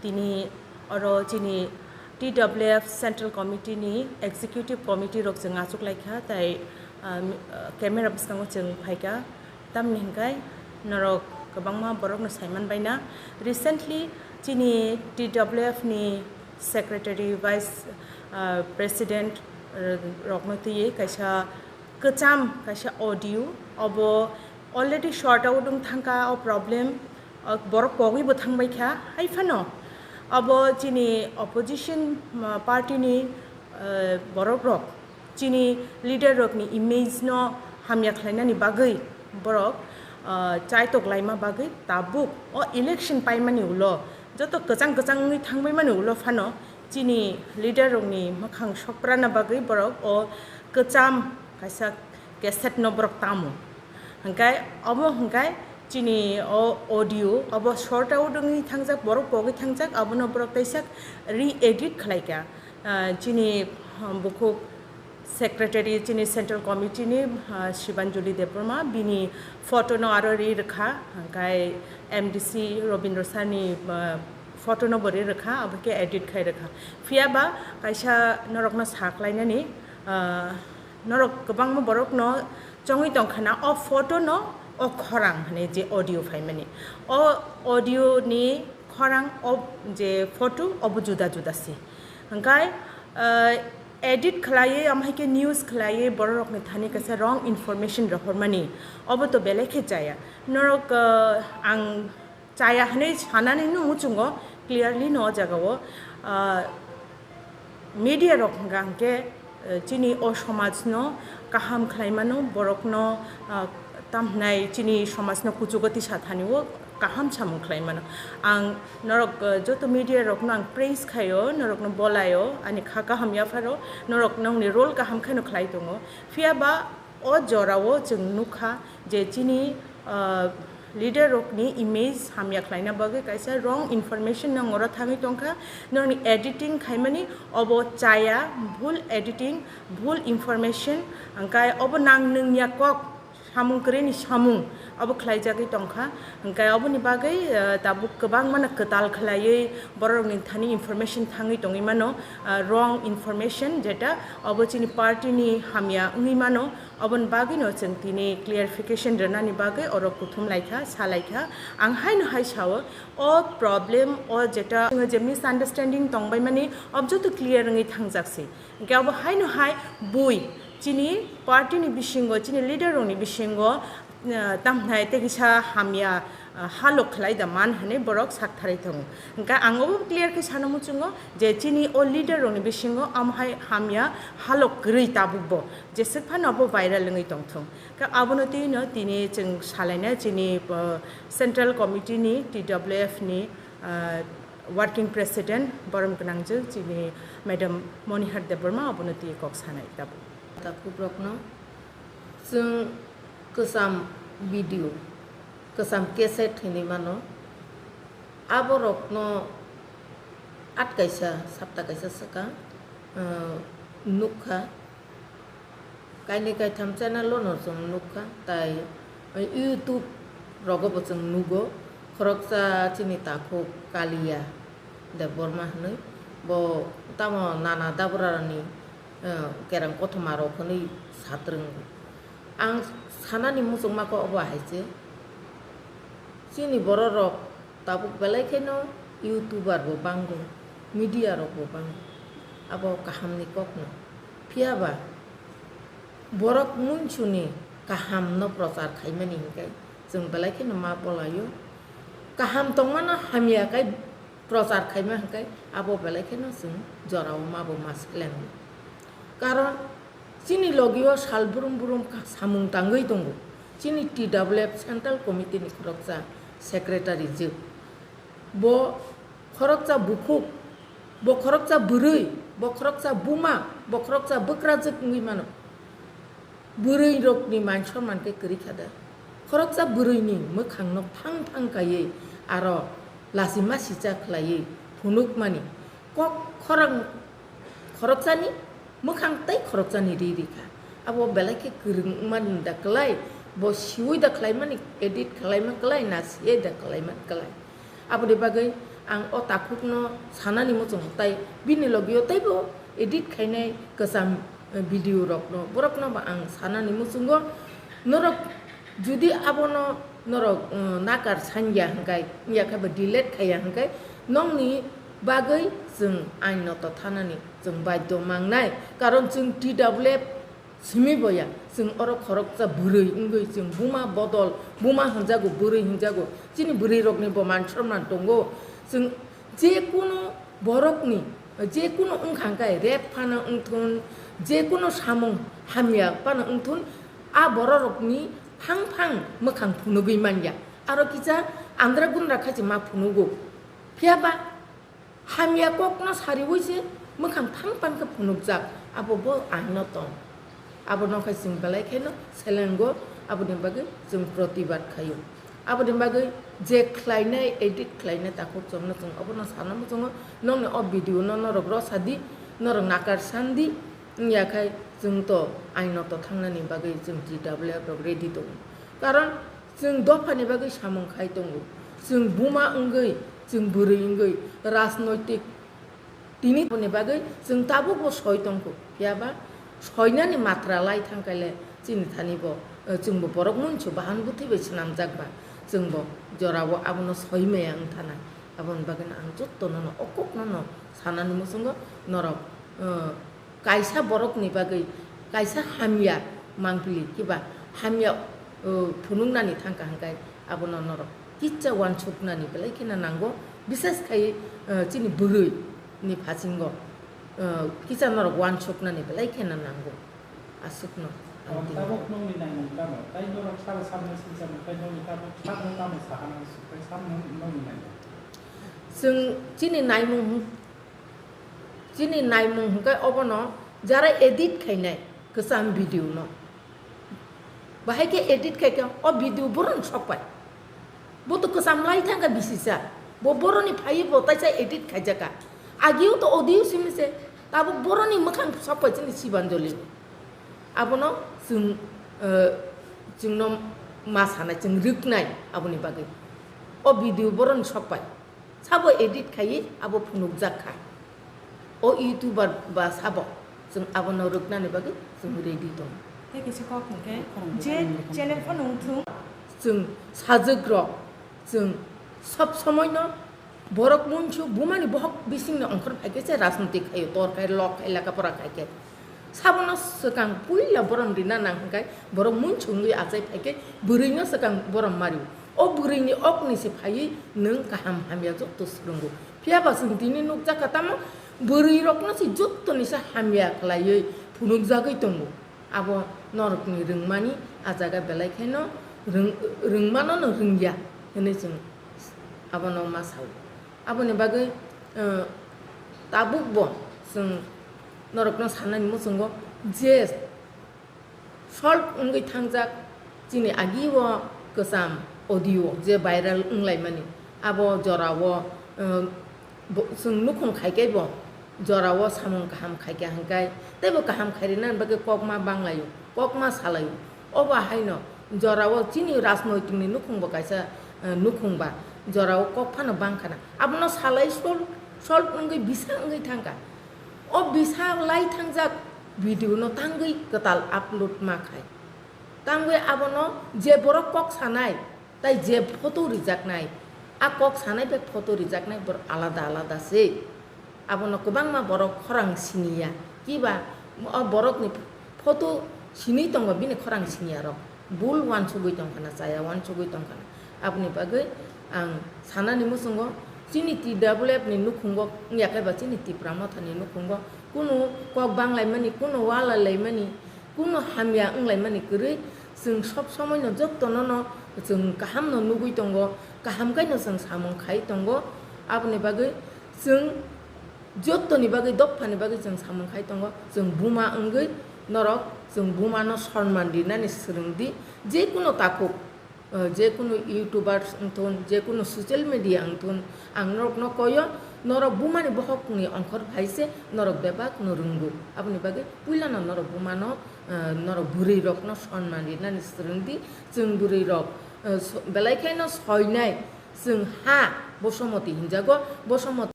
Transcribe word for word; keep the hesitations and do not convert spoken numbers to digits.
Tini oro chini T W F Central Committee ni Executive Committee rok chwng achuk lai kha, tai, ah, mi-, ah, camera bwskango chwng phai kha. Tamni hwnkhe norok kwbangma borokno saiman baina. Recently chini T W F ni Secretary, Vice, ah, President, ah, rokno twiwi kaisa kwcham kaisa audio, obo already sort out wng thangkha o problem, o borok kogwi bo thangbai kha. Hai phano obo chini opposition, ah, party ni, ah, borok rok chini leader rokni image no hamya khlainani bagwi borok, ah, chaitok laima bagwi tabuk o election paimani ulo joto kwchang kwchang wngwi thangbaimani ulo phano chini leader rokni mwkhang sokprana bagwi borok o kwcham kaisa cassette no borok tamo. Hwnkhe obo hwnkhe chini o audio obo sort out wngwi thangjak, borok pogwi thangjak, abono borok teisa re-edit khlai kha. Ah, chini, ah, bukhuk secretary, chini central committee ni, ah, Shibanjuli Debbarma, bini photo no aro ri rwkha, hwnkhe M D C Robindra Sir ni, ah, photo no bo ri rwkha, abo khe edit khai rwkha. Phiya ba kaisa norokno sa khlainani, ah, norok kwbangma borokno chongwi tongkha na o photo no o khorang hwnwi je audio phaimani. O audio ni khorang o je photo obo juda juda se. Hwnkhe, ah, edit khlaiwi, omo hai khe news khlaiwi bororokni thani kaisa wrong information rohormani, obo to belai khe chaya. Norok, ah, ang chaya hwnwi sanani no muchungo clearly no o jagao, ah, media rok hwnkha hwnkhe, eh, chini o somajno kaham khlaimano, borokno, ah, tamhnai chini somajno kuchugo tisa thani o kaham samung khlaimano. Ang norok, eh, joto media rokno ang praise khaio, norokno bolaio, ani kha kaham yapharo, norok nongni role kaham khaino khlai tongo. Phiya ba o jorao chwng nukha je chini, ah, leader rokni image hamya khlaina bagwi kaisa wrong information nang oro thangwi tongkha, nongni editing khaimani obo chaya, bhul editing, bhul information, hwnkhe obo nang nungya kok, samung kwrwini samung obo khlaijagwi tongkha. Hwnkhe oboni bagwi, ah, tabuk kwbangmano kwtal khlaiwi bororokni thani information thangwi tongwi mano, ah, wrong information, jeta obo chini party ni hamya wngwi mano. Oboni bagwino chwng tini clarification rwnani bagwi oro kuthum laikha, sa laikha. Ang haino hai sao, o problem, o jeta je misunderstanding tongbaimani, ob joto clear wngwi thangjak se. Hwnkhe abo haino hai bui chini party ni bisingo, chini leader rokni bisingo, eh, tamhnai tei kisa hamya, ah, halok khlai da man hwnwi borok saktharwi tongo. Hwnkhe ang obo clear khe sana muchungo je chini o leader rokni bisingo amo hai hamya halok kwrwi tabukbo jeswk phano abo viral wngwi tongthung. Khe abono twino tini chwng salaina chini, ah, Central Committee ni T W F ni, ah, Working President borom gwnangjwk chini Madam Monihar Debbarma abono twi kok sanai tabuk. Takhuk rokno chwng kwcham video, kwcham cassette hinwi mano. Aborokno at kaisa, sapta kaisa swkang, uh, nukha. Kainwi kaitham channel-o no chwng nukha, tai YouTube rogo bo chwng nugo. Khoroksa chini takhuk Kalia Debbarma hinwi, bo tamo nana dabrarani, eh, kereng kothoma rok hinwi satrwngo. Ang sanani muchungma khe obo hai se, chini bororok tabuk belai kheno YouTuber bo bango, media rok bo bango, abo kahamni kokno. Phiya ba borok munsuni kahamno prochar khaimani hinkhe chwng belai kheno ma bolaio. Kaham tongmano hamya khe prochar khaima hinkhe abo belai kheno chwng jorao mabo ma swklango. Karon chini logio sal brum brum ka-, samung tangwi tongo. Chini T W F Central Committee ni khoroksa secretary jwk. Bo khoroksa bukhuk, bo khoroksa bwrwi, bo khoroksa buma, bo khoroksa bwkrajwk wngwi mano. Bwrwi rokni man sonman khe kwrwi kha da. Khoroksa bwrwini mwkhangno thang thang kaiwi aro lachima sicha khlaiwi phunukmani kok khorang khoroksani mwkhang tei khoroksani ri ri kha. Abo belai khe kwrwng wngmani da kwlai, bo siwi da khlaimani, edit khlaima kwlai, na siwi da khlaima kwlai. Aboni bagwi Ang o takhukno sanani muchungo, tai bini logio teibo edit khainai kwcham, eh, video rokno, borokno bo ang sanani muchungo. Norok judi abono norok, eh, nakar sanya hwnkhe, wngya khe bo delete khaiya hwnkhe, nokni bagwi chwng ain noto thanani chwng baidhyo mangnai, karon chwng T W F simi boya, chwng oro khoroksa bwrwi wngwi chwng buma bodol, buma hwnjago, bwrwi hwnjago, chini bwrwi rokni bo man sonman tongo. Chwng je kunu borokni, je kunu wngkha hwnkhe rape phano wngthun, je kunu samung hamya phano wngthun, a bororokni phang phang mwkhang phunugwi manya. Aro kisa andra gundra khachi ma phunugo. Phiya ba hamya kokno sariwi se mwkhang phang phang khe phunukjak, abo bo aino tong. Abono khe chwng belai kheno selengo, aboni bagwi chwng protibad khaio. Aboni bagwi je khlainai, edit khlainai takhuk chwngno chwng obono sana muchungo, nokni o video no norok rosa di, norok nakar san di, wngya khai chwng to aino to thangnani bagwi chwng T W F rok ready tongo. Karon chwng dophani bagwi samung khai tongo. Chwng buma wngwi, chwng bwrwi wngwi, rajnoitik tini boni bagwi chwng tabukbo soi tongkho. Phiya ba soinani matra lai thangkhaile chini thani bo, eh, chwngbo borok munchu bahan bwthwi bai swnamjak ba, chwngbo jorao abono soi maya wng thana. Aboni bagwino ang jottono no, o kokno no sanani muchungo norok, eh, kaisa borokni bagwi kaisa hamya mangpili kiba hamya, uh, phunuknani thangkha hwnkhe abono norok kisa uansuknani belai kheno nango, bises khai, uh, chini bwrwi ni phasingo, uh, kisa norok uansuknani belai kheno nango. Aswkno ang tini. Tabuk nokni naimung tamo? Tai norok sabo samno sinchamo, tai nokni tabuk samno tamo sahana, sukha samno nokni naimung. Chwng chini naimung hwn-, Chini naimung hwnkhe obono jara edit khainai kwcham video no. Bahai khe edit khaikhe o video boroni sokpai. Bo to kwcham lai thangkha bisisa. Bo boroni phaiwi bo taisa edit khaijaka. Agio to audio simi se, tabuk boroni mwkhang sokpai chini Sibanjoli. Abono chwng, eh, chwngno ma sanai, chwng rwknai aboni bagwi. O video boroni sokpai. Sabo edit khaiwi abo phunukjak kha. O YouTuber ba sabo, chwng abono rwknani bagwi chwng ready tongo. Tei kaisa kok hwnkhe, je channel phano wngthung. Chwng sajwk rok, chwng sob somoi no borok munsu bumani bohok bisingni ongkhor phaikhe se rajniti khaio, tor khai, lok khai, laka pora khaikhe. Sabono swkang puila borom rina nang hwnkhe borok munsungwi achai phaikhe bwrwino swkang borom mario. O bwrwini okni se phaiwi nwng kaham hamya joto swrwngo. Phiya ba chwng tini nukjakha tamo bwrwirokno se jottoni se hamya khlaiwi phunukjagwi tongo. Abo norokni rwngmani a jaga belai kheno rwng-, rwngmanono rwngya hwnwi chwng abono ma sao. Aboni bagwi, eh, tabukbo chwng norokno sanani muchungo je solve wngwi thangjak chini agi o kwcham audio je viral wnglaimani, abo jorao, eh, bo-, chwng nukhung khaikhe bo jorao samung kaham khaikha hwnkhe teibo kaham khairina bagwi kokma banglaio, kokma salaio. Obo haino jorao chini rajnoitikni nukhungbo kaisa, eh, nukhung ba jorao kok phano bangkhana. Abono salai sol, sol wngwi bisa wngwi thangkha. O bisa lai thangjak video no tangwi kwtal upload ma khai. Tangwi abono je borok kok sanai, tai je photo rijaknai, a kok sanai bai photo rijaknai borok alada alada se. Abono kwbangma borok khorang siniya. Kiba o borokni photo sinwi tongo, bini khorang siniya rok. Bul uansugwi tongkhana, chaya uansugwi tongkhana. Aboni bagwi ang sanani muchungo chini T W F ni nukhungo wngya khe ba chini Tipra Mothani nukhungo kunu kok banglaimani, kunu walalaimani, kunu hamya wnglaimani kwrwi chwng sob somoino jotono no chwng kahamno nugwi tongo, kaham khaino chwng samung khai tongo. Aboni bagwi chwng jottoni bagwi, dophani bagwi chwng samung khai tongo. Chwng buma wngwi norok chwng bumano sonman rinani swrwng di. Jekunu takhuk, eh, jekunu YouTubers wngthun, jekunu social media wngthun, ang norokno koyo, norok bumani bohokni ongkhor phai se norok bebakno rwngo. Aboni bagwi puilano norok bumano, eh, norok bwrwirokno sonman rinani swrwng di. Chwng bwrwirok, eh, so-, belai khaino soinai, Chwng ha Bosomoti hinjago, Bosomoti.